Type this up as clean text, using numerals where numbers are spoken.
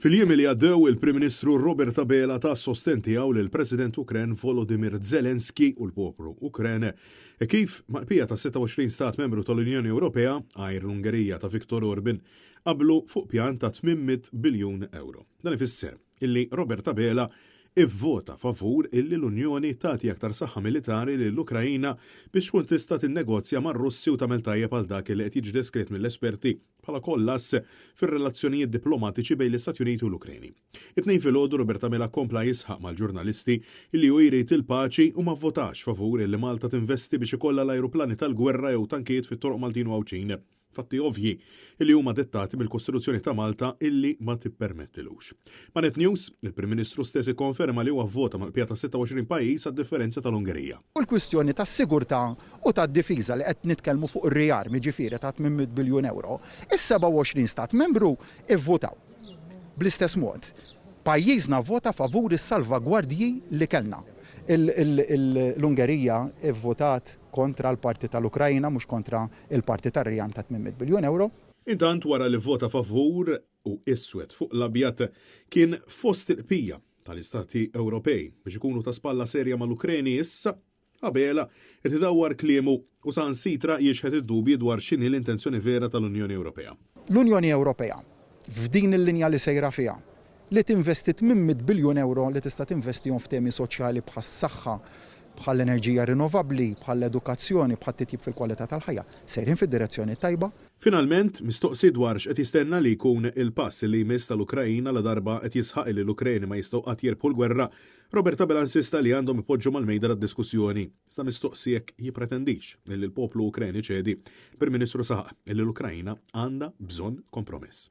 Fil-jiem li għaddew il-Prim Ministru Robert Abela ta s-sostenn tiegħu lill-President Ukren Volodymyr Zelensky u l-poplu Ukren e kif mal-bqija ta' 26 stat membru tal-Unjoni Ewropea, għajr l-Ungerija ta' Viktor Orban, qablu fuq pjan ta' 800 biljun ewro. Dan ifisser illi Robert Abela ivvota favur illi l-Unjoni tagħti aktar saħħa militari lill-Ukraina biex tkun tista' tinnegozja mar-Russi u tagħmel tajjeb għal dak li qed jiġi deskritt mill-esperti bħala kollass fir-relazzjonijiet diplomatiċi bejn l-Istati Uniti u l-Ukreni. It-Tnejn filgħodu Robert Abela kompla jisħaq mal-ġurnalisti li hu jrid il-paċi u ma vvotax favur li Malta tinvesti biex ikollha l-ajruplani tal-gwerra jew tankijiet fit-toroq Maltin u Għawdxin. Fatti ovvji li huma dettati mill-Kostituzzjoni ta' Malta illi ma tippermettilux. Ma' Net News, il-Prim Ministru stess ikkonferma li huwa vvota mal-bqija ta' 26 pajjiż għad-differenza tal-Ungerija. U l-kwistjoni tas-sigurtà u tad-difiża li qed nitkellmu fuq ir-riarm, jiġifieri ta' 800 biljun ewro, is-27 stat membru vvutaw. Bl-istess mod, pajjiżna vvota favur is-salvagwardji li kellna. L-Ungerija vvotat kontra l-parti tal-Ukraina, mhux kontra l-parti tar-riarm ta' 800 biljun ewro. Intant wara li vvota favur u iswed fuq l-abjad kien fost il-qpija tal-istati Ewropej biex ikunu ta' spalla serja mal-Ukreni issa Abela qed idawwar kliemu u saħansitra jixħet id-dubji dwar x'inhi l-intenzjoni vera tal-Unjoni Ewropea. L-Unjoni Ewropea, f'din il-linja li sejra fiha, li tinvesti 800 biljun ewro li tista' tinvestihom f'temi soċjali bħas-saħħa, bħall-enerġija rinnovabbli, bħall-edukazzjoni, bħat-titjib fil-kwalità tal-ħajja, sejrin fid-direzzjoni t-tajba. Finalment, mistoqsi dwar x'qed jistenna li jkun il-pass li jmiss tal-Ukraina ladarba qed jisħaq li l-Ukreni ma jistgħu qatt jirbħu l-gwerra, Robert Abela insista li għandhom ipoġġu mal-mejda tad-diskussjoni. Iżda mistoqsi jekk jippretendix li l-poplu Ukren iċedi, il-Prim Ministru saħaq li l-Ukraina għandha bżonn kompromess.